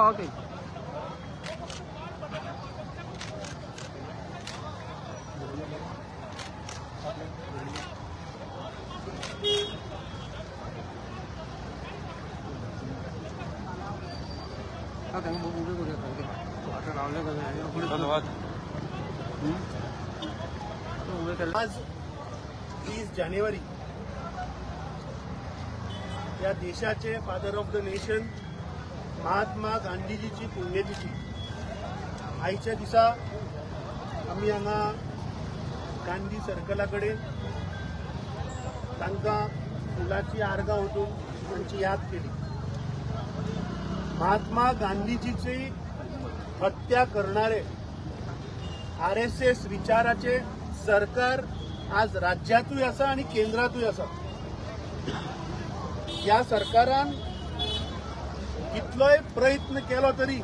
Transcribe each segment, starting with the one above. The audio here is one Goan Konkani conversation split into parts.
ओके। धन्यवाद। आज 30 जानेवारी या देशाचे father of the nation Mahatma गांधीजीची पुण्यतिथी। आयच्या दिसा आमी हांगा गांधी सर्कला कडेन तांकां फुलाची आर्गां ओतून तांची याद केली। महात्मा गांधीजीची हत्या करणारे आरएसएस विचाराचे सरकार आज राज्यातूय आसा आणि केंद्रातूय आसा। ह्या सरकारान कितलोय प्रयत्न केलो तरी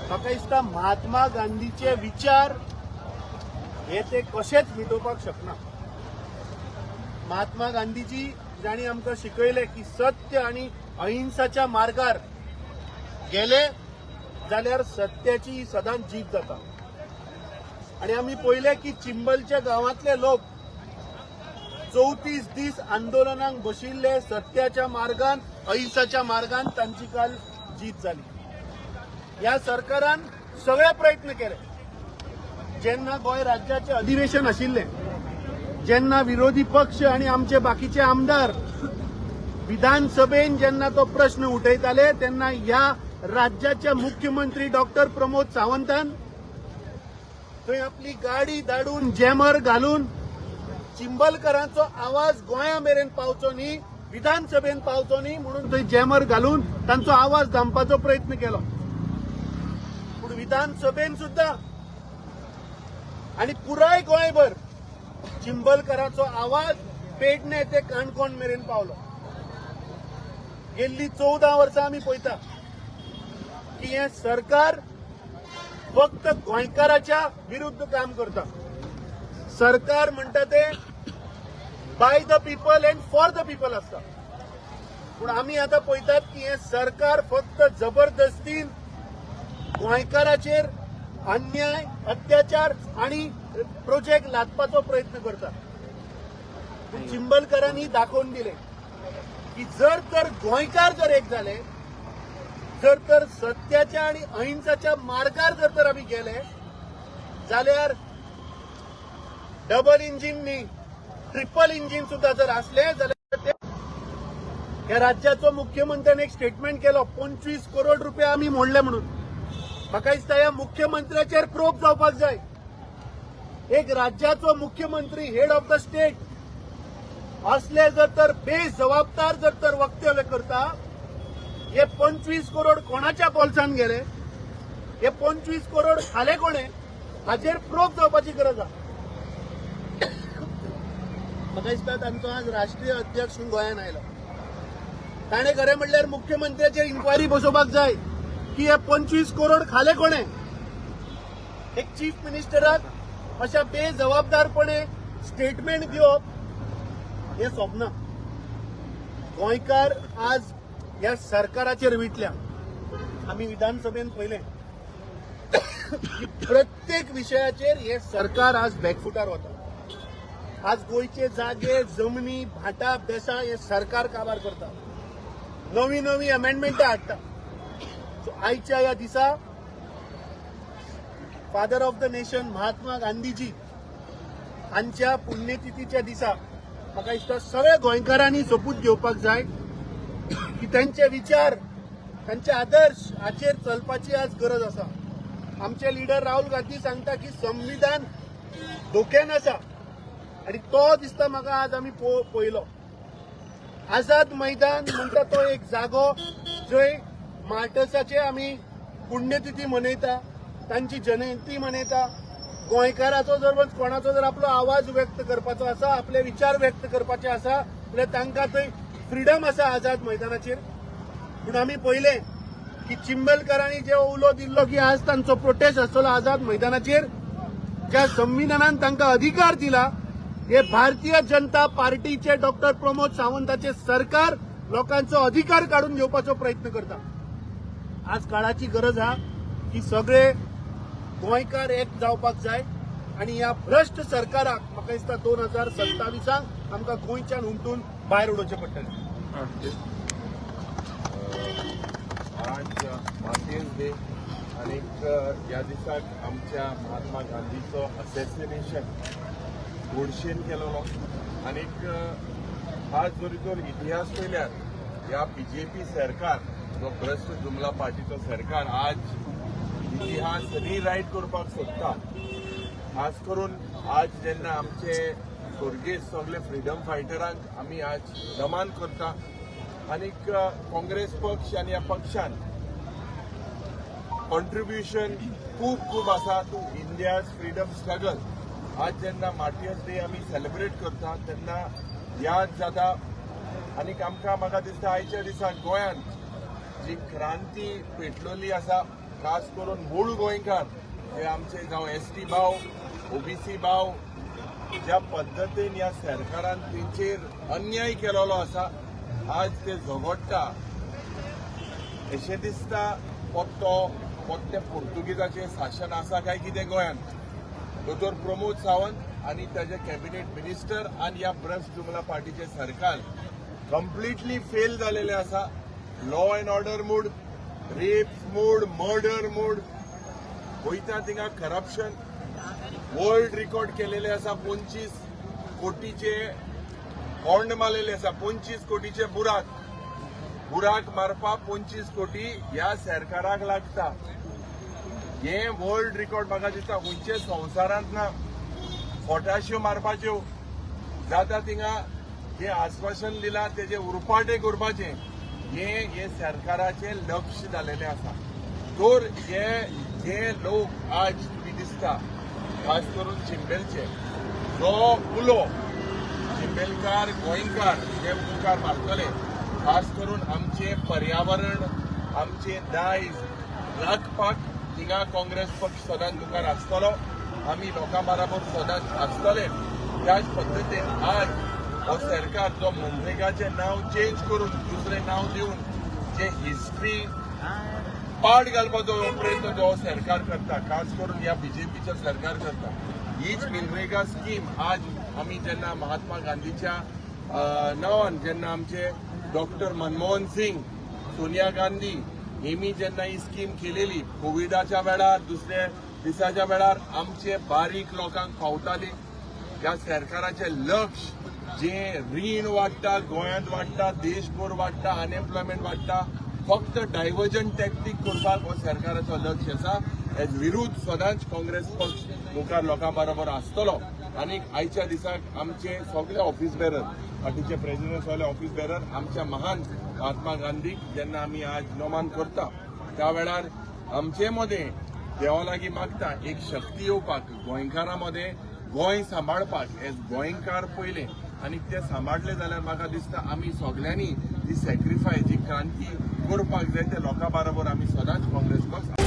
म्हाका दिसता महात्मा गांधीचे विचार हे ते कशेच मिटोवपाक शकना। महात्मा गांधीजी जांणी आमकां शिकयलें की सत्य आणि अहिंसाच्या मार्गार गेले जाल्यार सत्याची ही सदांच जीत जाता। आणि आमी पळयलें की चिंबलच्या गांवांतले लोक 34 दीस आंदोलनाक बशिल्ले, सत्याच्या मार्गान अहिंसाच्या मार्गान तांची काल जीत जाली। ह्या सरकारान सगळे प्रयत्न केले। जेन्ना गोंय राज्याचें अधिवेशन आशिल्लें, जेन्ना विरोधी पक्ष आणि आमचे बाकीचे आमदार विधानसभेन जेन्ना तो प्रश्न उठयताले तेन्ना ह्या राज्याचे मुख्यमंत्री डॉक्टर प्रमोद सावंतान थंय आपली गाडी धाडून जॅमर घालून चिंबलकरांचो आवाज गोंया मेरेन पावचो न्ही, विधानसभेन पावचो न्ही म्हणून थंय जॅमर घालून तांचो आवाज दामपाचो प्रयत्न केलो। पूण विधानसभेन सुद्दां आणि पुराय गोंयभर चिंबलकराचो आवाज पेडणे ते काणकोण मेरेन पावलो। गेल्ली 14 वर्सां आमी पळयता की हें सरकार फक्त गोंयकाराच्या विरुद्ध काम करता। सरकार म्हणटा ते by the people and for the people आसता, पूण आमी आतां पळयतात की हें सरकार फक्त जबरदस्तीन गोंयकाराचेर अन्याय, अत्याचार आणि प्रोजेक्ट लादपाचो प्रयत्न करता। पूण चिंबलकरांनी दाखोवन दिलें की जर तर गोंयकार जर एक जाले, जर तर सत्याच्या आणि अहिंसाच्या मार्गार जर तर आमी गेले जाल्यार डबल इंजीन न्ही, ट्रिपल इंजीन सुद्धा जर असले जाल्यार ते ह्या राज्याचो मुख्यमंत्र्यान एक स्टेटमेंट केलो, 25 करोड रुपया आमी मोडले म्हणून। म्हाका दिसता ह्या मुख्यमंत्र्याचेर प्रोब जावपाक जाय। एक राज्याचो मुख्यमंत्री, हेड ऑफ the state असले जर तर बेजबाबदार जर तर वक्तव्य करता, हे 25 करोड कोणाच्या बोल्सान गेले, हे 25 करोड खाले कोणे, हाचेर प्रोब जावपाची गरज आसा। म्हाका दिसता तांचो आज राष्ट्रीय अध्यक्ष गोंयांत आयलो, ताणें खरें म्हणल्यार मुख्यमंत्र्याचेर इन्क्वायरी बसोवपाक जाय की हे 25 करोड खाले कोणे। एक चीफ मिनिस्टराक अशा बेजबाबदारपणे स्टेटमेंट दिवप हें सोबना। गोंयकार आज ह्या सरकाराचेर विटल्या। आमी विधानसभेन पळयलें की प्रत्येक विशयाचेर हे सरकार आज बॅकफुटार वता। आज गोंयचे जागे, जमनी, भाटां बेसां हे सरकार काबार करता, नवी नवी अमेंडमेंटां हाडटा। सो आयच्या ह्या दिसा father of the nation Mahatma Gandhiji हांच्या पुण्यतिथीच्या दिसा म्हाका दिसता सगळ्या गोंयकारांनी सोपूत घेवपाक जाय की त्यांचे विचार, त्यांचे आदर्श हाचेर चलपाची आज गरज आसा। आमचे लिडर राहुल गांधी सांगता की संविधान धोक्यान आसा आणि तो दिसता म्हाका आज आमी पळयलो। आझाद मैदान म्हणटा तो एक जागो जंय मार्टर्साचे आमी पुण्यतिथी मनयता, तांची जयंती मनयता। गोंयकाराचो जर कोणाचो जर आपलो आवाज व्यक्त करपाचो आसा, आपले विचार व्यक्त करपाचे आसा जाल्यार तांकां थंय फ्रिडम आसा आझाद मैदानाचेर। पूण आमी पळयलें की चिंबलकरांनी जे उलो दिल्लो की आज तांचो प्रोटेस्ट आसतलो आझाद मैदानाचेर, ज्या संविधानान तांकां अधिकार दिला, हे भारतीय जनता पार्टीचे डॉक्टर प्रमोद सावंताचे सरकार लोकांचो अधिकार काडून घेवपाचो प्रयत्न करता। आज काळाची गरज आहा की सगळे गोंयकार एक जावपाक जाय आनी ह्या भ्रश्ट सरकाराक म्हाका दिसता 2027 आमकां गोंयच्यान हुमटून भायर उडोवचें पडटलें. आज मार्टियर्स डे आनीक ह्या दिसाक आमच्या महात्मा गांधीचो असेसिनेशन गोडशेन केलेलो. आनीक आज जरी तर इतिहास पळयल्यार ह्या बीजेपी सरकार जो भ्रश्ट जुमला पार्टीचो सरकार आज इतिहास रिरायट करपाक सोदता. खास करून आज जेन्ना आमचे स्वर्गेस्त सगळे फ्रिडम फायटरांक आमी आज नमान करता आनीक काँग्रेस पक्ष आनी ह्या पक्षान कॉन्ट्रिब्युशन खूब खूब आसा टू इंडियाज फ्रिडम स्ट्रगल. आज जेन्ना मार्टियर्स डे आमी सेलिब्रेट करता तेन्ना याद जाता आनीक आमकां म्हाका दिसता आयच्या दिसा गोंयांत जी क्रांती पेटलेली आसा, खास करून मूळ गोंयकार जे आमचे जावं एसटी भाव, ओबीसी भाव, ज्या पद्दतीन ह्या सरकारान तेंचेर अन्याय केलेलो आसा, आज ते झगडटा. अशें दिसता पत्तो पत्ते पुर्तुगेजाचें शासन आसा काय कितें गोंयांत. दोतोर प्रमोद सावंत आनी ताजे कॅबिनेट मिनिस्टर आनी ह्या भ्रश्ट जुमला पार्टीचें सरकार कंप्लिटली फेल जालेलें आसा. Law and order mood, rape mood, murder mood, वयता थिंगा करप्शन वर्ल्ड रिकॉर्ड केलेले आसा. 25 कोटीचे कोंड मारलेले आसा, 25 कोटीचे बुराक. बुराक मारपाक 25 कोटी ह्या सरकाराक लागता. हे वर्ल्ड रिकॉर्ड म्हाका दिसता खंयचे संवसारांत ना. फटाश्यो मारपाच्यो जाता थिंगा, जे आस्वासन दिलां तेजे उरफाटें करपाचें हे हे सरकाराचें लक्ष जालेलें आसा. तर हे जे लोक आज तुमी दिसता, खास करून चिंबेलचे जो उलो चिंबेलकार गोंयकार जे मुखार मारतले, खास करून आमचें पर्यावरण, आमचें दायज राखपाक थिंगा काँग्रेस पक्ष सदांच मुखार आसतलो. आमी लोकां बराबर सदांच आसतले. त्याच पद्दतीन आज हो सरकार जो मनरेगाचें नांव चेंज करून दुसरें नांव दिवन जे हिस्ट्री पाड घालपाचो हो प्रयत्न जो हो सरकार करता, खास करून ह्या बीजेपीचो सरकार करता, हीच मनरेगा स्कीम आज आमी जेन्ना महात्मा गांधीच्या नांवान जेन्ना आमचे डॉक्टर मनमोहन सिंग, सोनिया गांधी हेमी जेन्ना ही स्कीम केलेली, कोविडाच्या वेळार, दुसऱ्या दिसाच्या वेळार आमचे बारीक लोकांक पावताली. ह्या सरकाराचें लक्ष जे रीण वाडटा, गोंयांत वाडटा, देशभर वाडटा, अनएम्प्लॉयमेंट वाडटा, फक्त डायवर्जन टॅक्टीक करपाक हो सरकाराचो लक्ष आसा. हेज विरुद्ध सदांच काँग्रेस पक्ष मुखार लोकां बरोबर आसतलो. आनी आयच्या दिसाक आमचे सगळे ऑफिस बेरर, पार्टीचे प्रेसिडेंट, सगळे ऑफिस बेरर आमच्या महान महात्मा गांधीक जेन्ना आमी आज नमन करता त्या वेळार आमचे मदें देवा लागीं मागता एक शक्ती येवपाक गोंयकारां मदें, गोंय सांबाळपाक एज गोंयकार पयलें. आनी ते सांबाळले जाल्यार म्हाका दिसता आमी सगल्यांनी जी सॅक्रिफायस, जी क्रांती करपाक जाय ते लोकां बरोबर आमी सदांच काँग्रेस पक्ष.